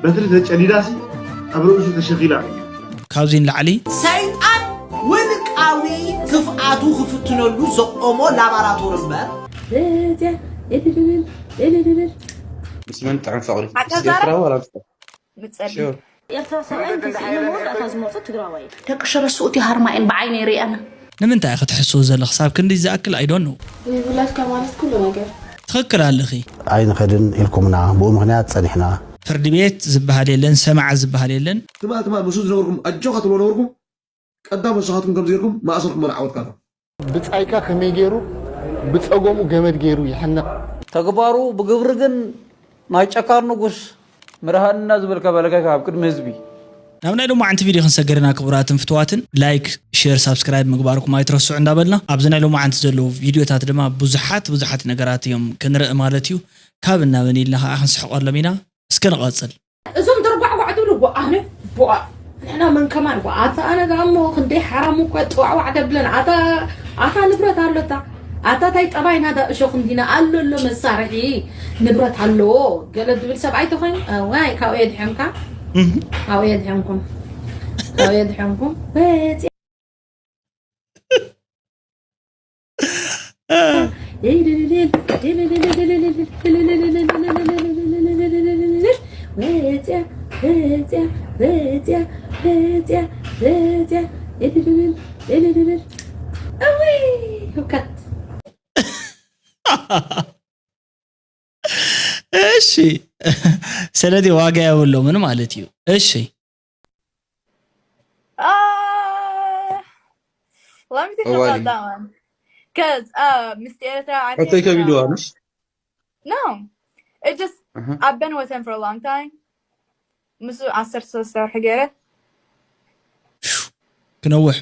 በትሪ ተጨዲዳሲ ኣብ ርእሱ ተሸኺላ። ካብዚ ንላዕሊ ሰይጣን ውልቃዊ ክፍኣቱ ክፍትነሉ ዘቆሞ ላባራቶሪ እምበር በዚያ እልልልል እልልልል ምስ መን ጥዑም ፍቕሪ? ሓቂ ምስ ዛረብ? ኤርትራ ዋላ ምስ ምጸሊ ሽር ኤርትራ ሰብኣይ እንተስኢኑ ምወዳእታ ዝመርጾ ትግራዋይ እዩ። ደቂ ሽረ ስኡት ይሃርማ እየን ብዓይነይ ርእየን። ንምንታይ ክትሕስው ዘለኽ ሳብ ክንዲ ዝኣክል ኣይዶኑ ውላድካ ማለት ኩሉ ነገር። ትኽክል ኣለኺ። ኣይንኸድን ኢልኩምና፣ ብኡ ምኽንያት ጸኒሕና። ፍርዲ ቤት ዝበሃል የለን፣ ሰማዓ ዝበሃል የለን። ትማል ትማል ምስኡ ዝነበርኩም ኣጆኻ ትብሎ ነበርኩም። ቀዳም ንስኻትኩም ከምዚ ጌርኩም ማእሰርኩም መን ዓወትካ ኣሎ። ብጻይካ ከመይ ገይሩ ብጸገሙ ገመድ ገይሩ ይሕነቕ። ተግባሩ ብግብሪ ግን ናይ ጨካን ንጉስ ምርሃንና ዝብል ከበለካ ካብ ቅድሚ ህዝቢ። ናብ ናይ ሎማዓንቲ ቪድዮ ክንሰግር ኢና ክቡራትን ፍትዋትን። ላይክ፣ ሼር፣ ሳብስክራይብ ምግባርኩም ኣይትረስዑ እንዳበልና ኣብዚ ናይ ሎማዓንቲ ዘለዉ ቪድዮታት ድማ ብዙሓት ብዙሓት ነገራት እዮም ክንርኢ ማለት እዩ። ካብ እናበን ኢልና ከዓ ክንስሕቆሎም ኢና። እስከ ንቐጽል። እዞም ደርጓዕጓዕ ትብሉ ጓ ኣነ ቧ ንሕና መን ከማን ጓ ኣታ ኣነ ዳሞ ክንደይ ሓራም እኮ ጥዋዕዋዕ ደብለን ኣታ ኣታ ንብረት ኣሎታ ኣታ ታይ ጠባይ ናዳ እሾ ክንዲና ኣሎ ኣሎ መሳርሒ ንብረት ኣለዎ ገለ ዝብል ሰብኣይ ተኾይኑ ዋይ ካብኡ የድሕንካ ካብኡ የድሕንኩም ካብኡ የድሕንኩም ወፂ እሺ ስለዚ ዋጋ የብሎምን ማለት እዩ። እሺ Uh, let me think about that one. Because uh, Mister Erica, I I'll take a video. No, it just I've been with him for a long time. ምስ ዓሰርተ ሰለስተ ወርሒ ገይረ ክነውሕ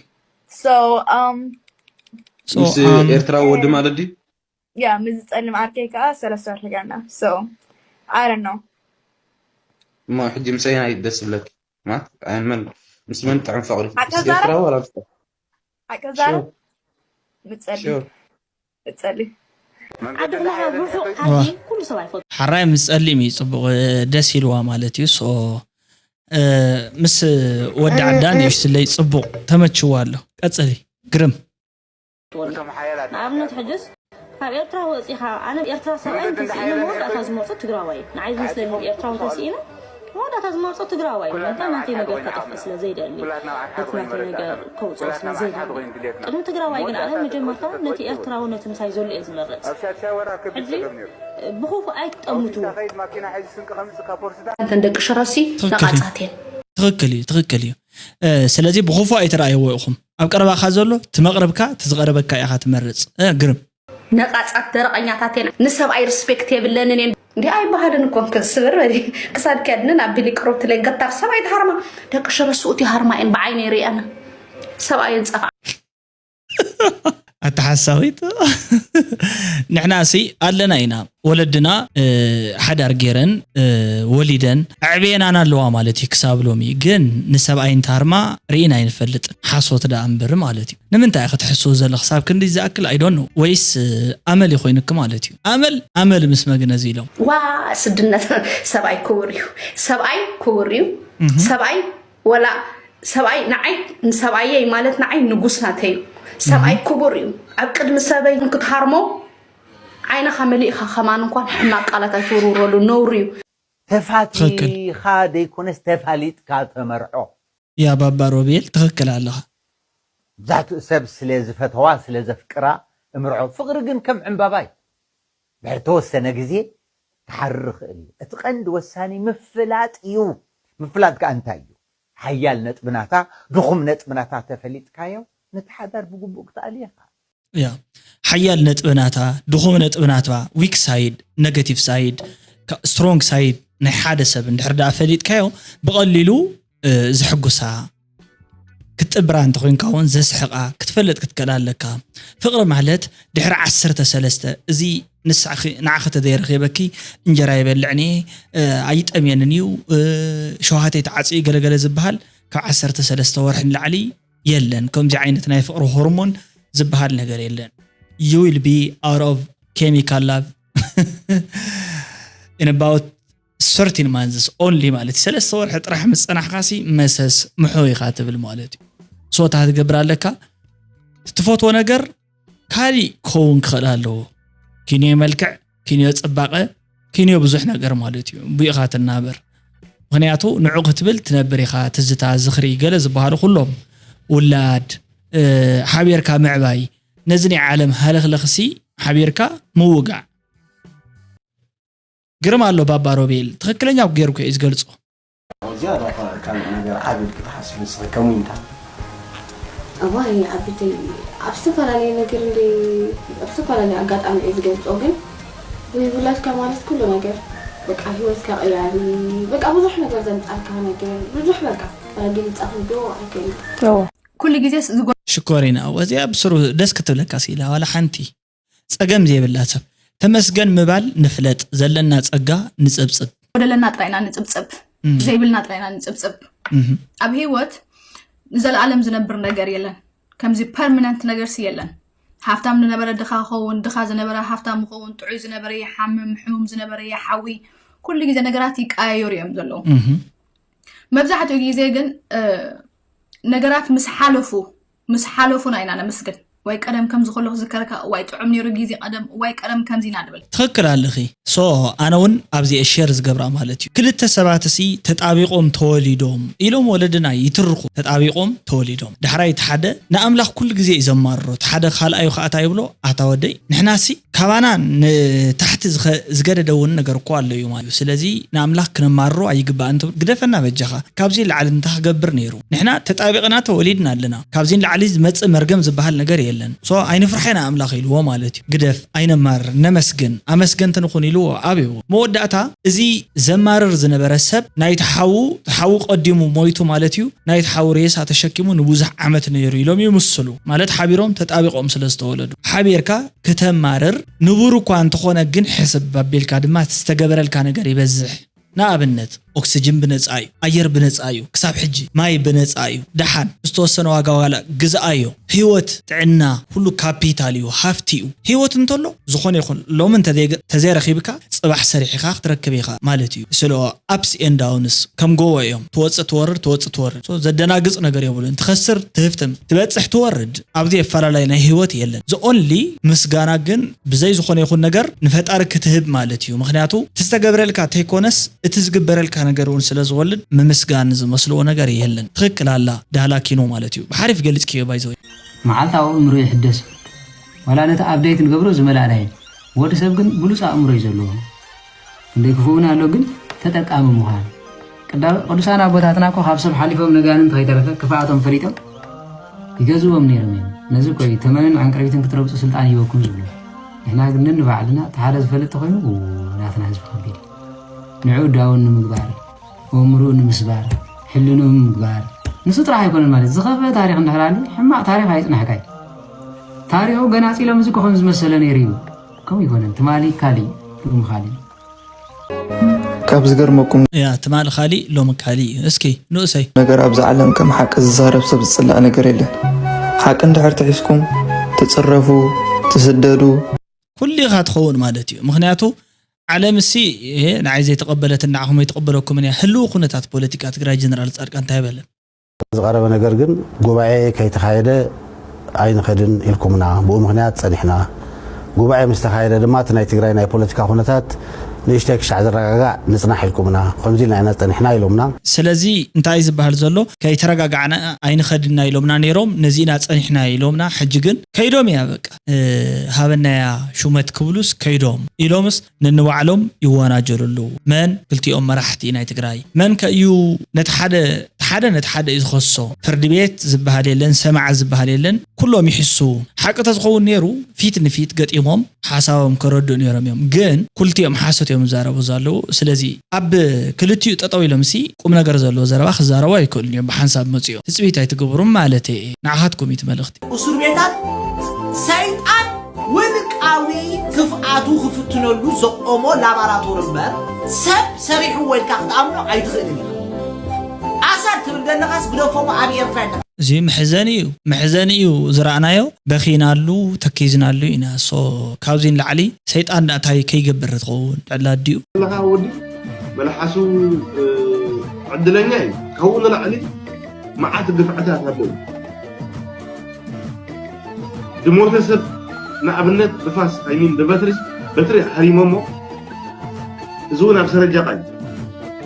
so um so ምስ um, ኤርትራዊ ወዲ ማለት ድዩ? yeah ምስ ጸልም ዓርከይ ከዓ ሰለስተ ወርሒ ገርና so I don't know እሞ ሕጂ ምሳይ ናይ ደስ ዝብለኪ ማለት ኣይ መን ምስ መን ጥዑም ፍቕሪ? ሓቂ ምስ ዛረብ? ኤርትራዊ ዋላ ምስ ሓቂ ዛረብ ሽር ምጸሊ ሽር ምጸሊ ዓዲ ዕላማ ብርሑቕ ዓዲ ኩሉ ሰብ ኣይፈቱ ሓራይ ምስ ጸሊም እዩ ጽቡቕ ደስ ኢልዋ ማለት እዩ። so ምስ ወዲ ዓዳ ንእሽትለይ ጽቡቕ ተመችዋ ኣሎ። ቀጽሊ ግርም ንኣብነት ሕጅስ ካብ ኤርትራ ወፂኻ ኣነ ኤርትራ ሰብኣይ እንተስኢነ መወዳእታ ዝመርፆ ትግራዋይ እዩ። ንዓይ ዝመስለኒ ኤርትራዊ እንተስኢነ መወዳእታ ዝመርፆ ትግራዋይ እዩ። እንታ ናተይ ነገር ከጠፍእ ስለ ዘይደሊ እቲ ናተይ ነገር ከውፅኦ ስለ ዘይደሊ ቅድሚ ትግራዋይ ግን ኣነ መጀመርታ ነቲ ኤርትራዊ ነቲ ምሳይ ዘሎ እየ ዝመርፅ። ሕጂ ብኽፉእ ኣይትጠምትዎ። እንተን ደቂ ሽረሲ ትኽክል እዩ። ነቓጻት እየን። ትኽክል እዩ ትኽክል እዩ። ስለዚ ብኽፉእ ኣይትረኣይዎ ኢኹም። ኣብ ቀረባኻ ዘሎ ትመቕረብካ ትዝቐረበካ ኢኻ ትመርፅ። ግርም ነቓጻት ደረቐኛታት እየን። ንሰብኣይ ሪስፔክት የብለንን እየን። እንዲ ኣይበሃልን እኮ ክስብር በሊ ክሳድ ከድንን ኣቢሊ ቅሩብ ትለይ ገታር ሰብኣይ ተሃርማ ደቂ ሽረ ስኡት ይሃርማ እየን ብዓይነይ ርእየን ሰብኣየን ጸፋ ኣተሓሳዊት ንሕና ሲ ኣለና ኢና ወለድና ሓዳር ገይረን ወሊደን ኣዕብየናን ኣለዋ ማለት እዩ ክሳብ ሎሚ ግን ንሰብኣይ እንታርማ ርኢና ኣይንፈልጥን ሓሶት ደኣ እምበር ማለት እዩ ንምንታይ ክትሕስው ዘለኽ ሳብ ክንዲ ዝኣክል ኣይዶኖ ወይስ ኣመል ይኮይንክ ማለት እዩ ኣመል ኣመል ምስ መግነዚ ኢሎም ዋ ስድነት ሰብኣይ ክቡር እዩ ሰብኣይ ክቡር እዩ ሰብኣይ ወላ ሰብኣይ ንዓይ ንሰብኣየይ ማለት ንዓይ ንጉስ ናተይ እዩ ሰብኣይ ክቡር እዩ ኣብ ቅድሚ ሰበይ ክትሃርሞ ዓይንኻ መሊእኻ ከማን እንኳን ሕማቅ ቃላት ኣይትውርውረሉ ነውሪ እዩ ተፋቲኻ ዘይኮነስ ተፋሊጥካ ተመርዖ ያ ባባ ሮቤል ትኽክል ኣለኻ መብዛሕትኡ ሰብ ስለ ዝፈተዋ ስለ ዘፍቅራ እምርዖ ፍቕሪ ግን ከም ዕምባባ እዩ ድሕሪ ተወሰነ ግዜ ክሓርር ይኽእል እዩ እቲ ቀንዲ ወሳኒ ምፍላጥ እዩ ምፍላጥ ከዓ እንታይ እዩ ሓያል ነጥብናታ ድኹም ነጥብናታ ተፈሊጥካዮ ነቲ ሓዳር ብግቡእ ክትኣልዮ ኢኻ ያ ሓያል ነጥብናታ ድኹም ነጥብናታ weak side negative side strong side ናይ ሓደ ሰብ እንድሕር ደኣ ፈሊጥካዮ ብቐሊሉ ዘሕጉሳ ክትጥብራ እንተኮንካ እውን ዘስሕቓ ክትፈልጥ ክትክእል ኣለካ ፍቕሪ ማለት ድሕሪ ዓሰርተ ሰለስተ እዚ ንስዕኺ ንዓኺ ተዘይረኺበኪ እንጀራ ይበልዕኒ ኣይጠምየንን እዩ ሸውሃተይ ተዓፅዩ ገለገለ ዝበሃል ካብ ዓሰርተ ሰለስተ ወርሒ ንላዕሊ የለን ከምዚ ዓይነት ናይ ፍቕሪ ሆርሞን ዝበሃል ነገር የለን you will be out of chemical love in about thirteen months only ማለት እዩ። ሰለስተ ወርሒ ጥራሕ ምስ ጸናሕካሲ መሰስ ምሑ ኢኻ ትብል ማለት እዩ። ሶታ ትገብር ኣለካ። ትፈትዎ ነገር ካሊእ ክኸውን ክኽእል ኣለዎ። ኪንዮ መልክዕ፣ ኪንዮ ጽባቐ፣ ኪንዮ ብዙሕ ነገር ማለት እዩ። ብኡ ኢኻ ትናበር። ምኽንያቱ ንዑ ክትብል ትነብር ኢኻ። ትዝታ፣ ዝኽሪ፣ ገለ ዝበሃሉ ኩሎም ውላድ፣ እ፣ ሓቢርካ ምዕባይ፣ ነዚ ናይ ዓለም ሃለኽለኽሲ ሓቢርካ ምውጋዕ። ግርም ኣሎ ባባ ሮቤል፣ ትኽክለኛ ጌርኩ እዩ ዝገልጾ። እዚኣ ዶ ካልእ ነገር ዓቢ ኢልኪ ትሓስቢ ንስኺ ከም ዊንታ? እዋይ ዓቢተይ፣ ኣብ ዝተፈላለየ ነገር እንደ ኣብ ዝተፈላለየ ኣጋጣሚ እየ ዝገልጾ፣ ግን ወይ ውላድካ ማለት ኩሉ ነገር፣ በቃ ህይወትካ ቀያሪ፣ በቃ ብዙሕ ነገር ዘምጻልካ ነገር ብዙሕ፣ በቃ ገልጻ ክንዶ ኣይከይን። እዎ። ኩሉ ግዜ ዝጎ- ሽኮሪና እዚኣ ብስሩ ደስ ክትብለካ ሲላ ዋላ ሓንቲ ጸገም ዘይብላ ሰብ። ተመስገን ምባል ንፍለጥ፣ ዘለና ጸጋ ንጽብጽብ። ጎደለና ጥራይና ንጽብጽብ፣ እም። ዘይብልና ጥራይና ንጽብጽብ። እም። ኣብ ህይወት ንዘለኣለም ዝነብር ነገር የለን። ከምዚ ፐርማነንት ነገርሲ የለን። ሃፍታም ዝነበረ ድኻ ክኸውን፣ ድኻ ዝነበረ ሃፍታም ክኸውን፣ ጥዑይ ዝነበረ ይሓምም፣ ሕሙም ዝነበረ ይሓዊ። ኩሉ ግዜ ነገራት ይቀያየሩ እዮም ዘለዉ። እም። መብዛሕትኡ ግዜ ግን፣ እ፣ ነገራት ምስ ሓለፉ፣ ምስ ሓለፉና ኢና ነመስግን። ዋይ ቀደም ከምዚ ከለኹ ዝከረካ፣ ዋይ ጥዑም ነይሩ ግዜ ቀደም፣ ዋይ ቀደም ከምዚ ኢና ንብል። ትኽክል ኣለኺ። ሶ፣ ኣነ እውን ኣብዚኤ ሼር ዝገብራ ማለት እዩ። ክልተ ሰባትሲ ተጣቢቖም ተወሊዶም ኢሎም ወለድና ይትርኹ። ተጣቢቖም ተወሊዶም። ዳሕራይ እቲ ሓደ ንኣምላኽ ኩሉ ግዜ እዩ ዘማርሮ። እቲ ሓደ ካልኣዩ ከዓ እንታይ ይብሎ? ኣታ ወደይ፣ ንሕናሲ ካባና ንታሕቲ ዝኸ-፣ ዝገደደ እውን ነገር እኮ ኣሎ እዩ ማለት እዩ። ስለዚ ንኣምላኽ ክነማርሮ ኣይግባእን ትብል። ግደፈና በጃኻ። ካብዚ ላዕሊ እንታይ ክገብር ነይሩ? ንሕና ተጣቢቕና ተወሊድና ኣለና። ካብዚ ንላዕሊ ዝመጽእ መርገም ዝበሃል ነገር የለን። ሶ ኣይንፍራሕ ኢና ኣምላኽ ኢልዎ ማለት እዩ። ግደፍ፣ ኣይነማርር፣ ነመስግን፣ ኣመስገንቲ ንኹን ኢልዎ ኣብይዎ። መወዳእታ እዚ ዘማርር ዝነበረ ሰብ ናይቲ ሓዉ፣ እቲ ሓዉ ቀዲሙ ሞይቱ ማለት እዩ። ናይቲ ሓው ሬሳ ተሸኪሙ ንብዙሕ ዓመት ነይሩ ኢሎም ይምስሉ። ማለት ሓቢሮም ተጣቢቖም ስለ ዝተወለዱ። ሓቢርካ ክተማርር ንቡር እኳ እንተኾነ ግን ሕስብ ኣቢልካ ድማ እቲ ዝተገበረልካ ነገር ይበዝሕ። ንኣብነት ኦክስጅን ብነጻ እዩ፣ ኣየር ብነጻ እዩ፣ ክሳብ ሕጂ ማይ ብነጻ እዩ። ደሓን ዝተወሰነ ዋጋ ዋላ ግዝኣዮ። ህይወት፣ ጥዕና፣ ኩሉ ካፒታል እዩ፣ ሃፍቲ እዩ። ህይወት እንተሎ ዝኾነ ይኹን ሎሚ እንተዘይገ-፣ ተዘይረኺብካ ጽባሕ ሰሪሕኻ ክትረክብ ኢኻ ማለት እዩ። ስለ ኣፕስ ኤንድ ዳውንስ ከም ጎቦ እዮም። ትወጽእ ትወርድ፣ ትወጽእ ትወርድ። ሶ ዘደናግጽ ነገር የብሉን። ትኸስር ትህፍትም፣ ትበጽሕ ትወርድ። ኣብዚ ኣፈላላይ ናይ ህይወት የለን። The only ምስጋና ግን ብዘይ ዝኾነ ይኹን ነገር ንፈጣሪ ክትህብ ማለት እዩ። ምኽንያቱ እቲ ዝተገብረልካ ተይኮነስ እቲ ዝግበረልካ ነገር እውን ስለ ዝወልድ ምምስጋን ዝመስልዎ ነገር የለን። ትኽክል ኣላ ዳህላኪኖ ማለት እዩ። ብሓሪፍ ገሊጽክዮ ባይዘወይ። መዓልታዊ ኣእምሮ ይሕደስ። ዋላ ነቲ ኣፕደይት ንገብሮ ዝመላእና እዩ። ወዲ ሰብ ግን ብሉጽ ኣእምሮ እዩ ዘለዎ። ክንደይ ክፉእ እውን ኣሎ፣ ግን ተጠቃሚ ምዃን። ቅዳ-፣ ቅዱሳን ኣቦታትና እኮ ካብ ሰብ ሓሊፎም ነጋንንት ከይተረፈ ክፍኣቶም ፈሊጦም ይገዝእዎም ነይሮም እዮም። ነዚ እኮ እዩ ተመንን ዕንቅርቢትን ክትረግጹ ስልጣን ይህበኩም ዝብሉ። ንሕና ግን ነንባዕልና እቲ ሓደ ዝፈልጥ ተኾይኑ፣ ኡ፣ ናትና ህዝቢ ከቢድ እዩ። ንዑ ዳውን ንምግባር፣ ኣእምርኡ ንምስባር፣ ሕልንኡ ንምግባር፣ ንሱ ጥራሕ ኣይኮነን ማለት ዝኸፍአ ታሪኽ እንድሕር ኣልዩ ሕማቕ ታሪኽ ኣይጽናሕካይ። ታሪኹ ገናጺሎም እዚ እኮ ከም ዝመሰለ ነይሩ እዩ። ከምኡ ኣይኮነን። ትማሊ ካሊእ፣ ሎሚ ካሊእ። ካብ ዝገርመኩም ያ ትማሊ ካሊእ ሎሚ ካሊእ እዩ። እስኪ ንኡሰይ። ነገር ኣብዛ ዓለም ከም ሓቂ ዝዛረብ ሰብ ዝጽላእ ነገር የለን። ሓቂ እንድሕር ትሒዝኩም ትጽረፉ፣ ትስደዱ። ኩሉ ኢኻ ትኸውን ማለት እዩ። ምኽንያቱ ዓለምሲ ይሄ ንዓይ ዘይተቐበለትን ንዓኹም ኣይተቐበለኩምን እያ። ህልው ኩነታት ፖለቲካ ትግራይ ጀነራል ጻድቃን እንታይ በለ? ዝቐረበ ነገር ግን ጉባኤ ከይተኻየደ ኣይንኸድን ኢልኩምና፣ ብኡ ምኽንያት ጸኒሕና። ጉባኤ ምስ ተኻየደ ድማ እቲ ናይ ትግራይ ናይ ፖለቲካ ኩነታት ንእሽተይ ክሻዕ ዝረጋጋእ ንጽናሕ ኢልኩምና፣ ከምዚ ኢልና ኢና ጸኒሕና ኢሎምና። ስለዚ እንታይ ዝበሃል ዘሎ? ከይተረጋጋዕና ኣይንኸድና ኢሎምና ነይሮም፣ ነዚ ኢና ጸኒሕና ኢሎምና። ሕጂ ግን ከይዶም እያ በቃ፣ እ፣ ሃበናያ ሹመት ክብሉስ ከይዶም ኢሎምስ ነንባዕሎም ይወናጀሉ ኣለዉ። መን? ክልቲኦም መራሕቲ ናይ ትግራይ። መን ከ እዩ ነቲ ሓደ፣ እቲ ሓደ ነቲ ሓደ እዩ ዝኸሶ? ፍርዲ ቤት ዝበሃል የለን፣ ሰማዓ ዝበሃል የለን። ኩሎም ይሕሱ። ሓቂ ተዝኸውን ነይሩ ፊት ንፊት ገጢሞም ሓሳቦም ከረድኡ ነይሮም እዮም። ግን ክልቲኦም ሓሶት እዮም ዝዛረቡ ዘለዉ። ስለዚ ኣብ ክልቲኡ ጠጠው ኢሎምሲ ቁም ነገር ዘለዎ ዘረባ ክዛረቡ ኣይክእሉን እዮም። ብሓንሳብ መፂኦም ትፅቢት ኣይትገብሩም ማለት እየ። ንዓኻትኩም እዩ እቲ መልእኽቲ። እሱር ቤታት ሰይጣን ውልቃዊ ክፍኣቱ ክፍትነሉ ዘቆሞ ላባራቶሪ እምበር ሰብ ሰሪሕዎ ኢልካ ክትኣምኖ ኣይትኽእልን ኢኻ። ኣሳድ ትብል ዘለኻስ ግደፎሞ ኣብ ኤርትራ ኣለኻ። እዚ መሕዘኒ እዩ፣ መሕዘኒ እዩ ዝረኣናዮ። በኺናሉ፣ ተኪዝናሉ ኢና። ሶ ካብዚ ንላዕሊ ሰይጣን እንታይ ከይገብር ትኸውን? ዕላል ድዩ? ኣለኻ ወዲ መልሓሱ ዕድለኛ እዩ። ካብኡ ንላዕሊ መዓት ግፍዕታት ኣለዉ። ዝሞተ ሰብ ንኣብነት ብፋስ ኣይሚን ብበትሪ በትሪ ሃሪሞሞ፣ እዚ እውን ኣብ ሰረጃ ቃይ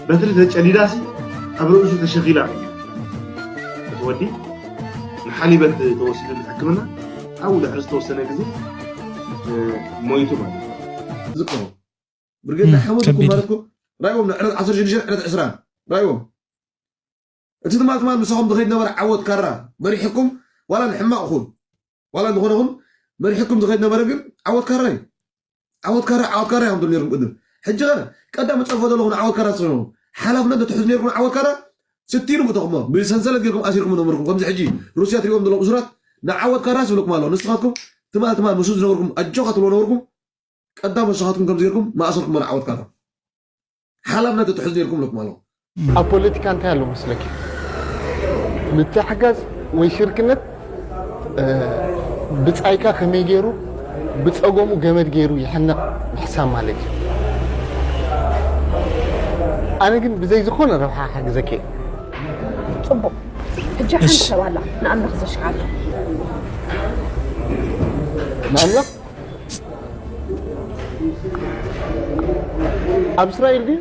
በትሪ ተጨዲዳሲ ኣብ ርእሱ ተሸኺላ። እቲ ወዲ ንሓሊበት ተወሲዱ ንሕክምና ኣብኡ ድሕሪ ዝተወሰነ ግዜ ሞይቱ ማለት እዩ። ዝቀው ብርጌድ ሓመድ እኮ ማለት እኮ ራይዎም ዕለት ዓሰርተ ሽዱሽተ ዕለት ዕስራ ራይዎም እቲ ትማል ትማል ምሳኹም ዝኸይድ ነበረ ዓወት ካራ መሪሕኩም ዋላ ንሕማቕ ኹን ዋላ ዝኾነ ኹን መሪሕኩም ዝኸይድ ነበረ ግን ዓወት ካራ እዩ። ዓወት ካራ ዓወት ካራ እዮም ትብሉ ነርኩም ቅድም። ሕጂ ኸ ቀዳም ጸፎ ዘለኹም ዓወት ካራ ስለኹም ሓላፍነት ትሕዙ ነርኩም ዓወት ካራ ስቲሉ ምእተኹሞ ብሰንሰለት ጌርኩም ኣሲርኩም ነበርኩም። ከምዚ ሕጂ ሩስያ ትሪእዎም ዘለኹም እሱራት ንዓወት ካራ ስብለኩም ኣለኹ። ንስኻትኩም ትማል ትማል ምስኡ ዝነበርኩም ኣጆኻ ትብሎ ነበርኩም ቀዳም ንስኻትኩም ከምዚ ጌርኩም መኣሰርኩም መን ዓወት ካራ ሓላፍነት ትሕዙ ነርኩም ለኩም ኣለኹ። ኣብ ፖለቲካ እንታይ ኣሎ መስለኪ? ምትሕጋዝ ወይ ሽርክነት ብጻይካ ከመይ ገይሩ ብጸገሙ ገመድ ገይሩ ይሕነቕ ምሕሳብ ማለት እዩ። ኣነ ግን ብዘይ ዝኾነ ረብሓ ሓግዘኪ እየ። ጽቡቕ። ሕጂ ሓንቲ ሰብ ኣላ ንኣምላኽ ዘሽካዕልካ። ንኣምላኽ ኣብ እስራኤል ድዩ?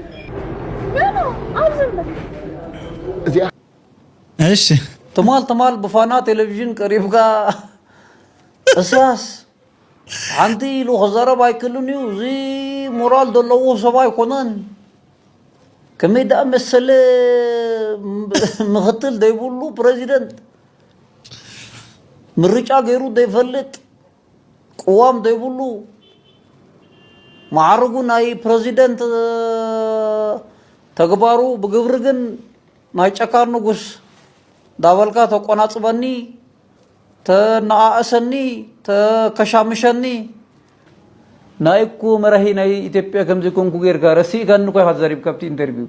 እዚኣ እሺ ትማል ትማል ብፋና ቴሌቪዥን ቀሪብካ እስያስ ሓንቲ ኢሉ ክዛረብ ኣይክልን እዩ። እዚ ሞራል ዘለዎ ሰብ ኣይኮነን። ከመይ ደኣ መሰለ ምክትል ዘይብሉ ፕረዚደንት ምርጫ ገይሩ ዘይፈልጥ ቅዋም ዘይብሉ ማዕርጉ ናይ ፕረዚደንት ተግባሩ ብግብሪ ግን ናይ ጨካን ንጉስ ዳበልካ ተቆናጽበኒ፣ ተነኣእሰኒ፣ ተከሻምሸኒ። ናይ እኮ መራሂ ናይ ኢትዮጵያ ከምዚ ኮንኩ ጌርካ ረሲእካኒ እኮ ኢኻ ተዛሪብካ ኣብቲ ኢንተርቪው።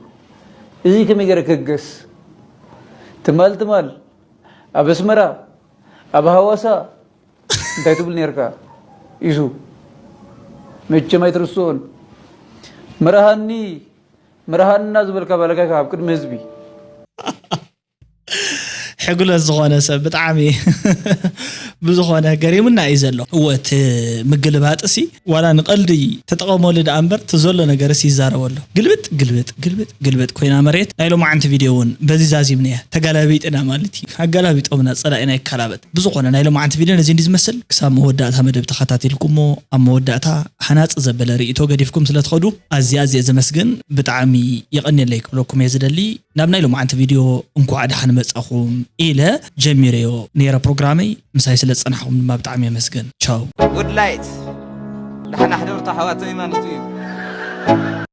እዚ ከመይ ገይረ ክህገስ? ትማል ትማል ኣብ ኣስመራ ኣብ ሃዋሳ እንታይ ትብል ኔርካ? ኢሱ መቸም ኣይትርስኦን። ምርሃኒ ምርሃና ዝበልካ ባለካ ካብ ቅድሚ ህዝቢ ሕጉለት ዝኾነ ሰብ ብጣዕሚ ብዝኾነ ገሪሙና እዩ ዘሎ። እወ እቲ ምግልባጥሲ ዋላ ንቐልዲ ተጠቐመሉ ደኣ እምበር እቲ ዘሎ ነገርስ ይዛረበሉ። ግልብጥ ግልብጥ ግልብጥ ግልብጥ ኮይና መሬት። ናይ ሎማዓንቲ ቪድዮ እውን በዚ ዛዚምናያ። ተጋላቢጥና ማለት እዩ። ኣጋላቢጦምና ጸላኢና ይከላበጥ። ብዝኾነ ናይ ሎማዓንቲ ቪድዮ ነዚ እንዲ ዝመስል ክሳብ መወዳእታ መደብ ተኸታቲልኩሞ ኣብ መወዳእታ ሃናጺ ዘበለ ርእይቶ ገዲፍኩም ስለ ትኸዱ ኣዝየ ኣዝየ ዘመስግን። ብጣዕሚ የቐንየለይ ክብለኩም እየ ዝደሊ። ናብ ናይ ሎማዓንቲ ቪድዮ እንኳዕ ደሓን መጻኹም ኢለ ጀሚረዮ ነይረ ፕሮግራመይ። ምሳይ ስለ ዝጸናሕኩም ድማ ብጣዕሚ የመስግን። ቻው። ጉድላይት ደሓን ኣሕደርቱ ኣሕዋተይ ማለት እዩ።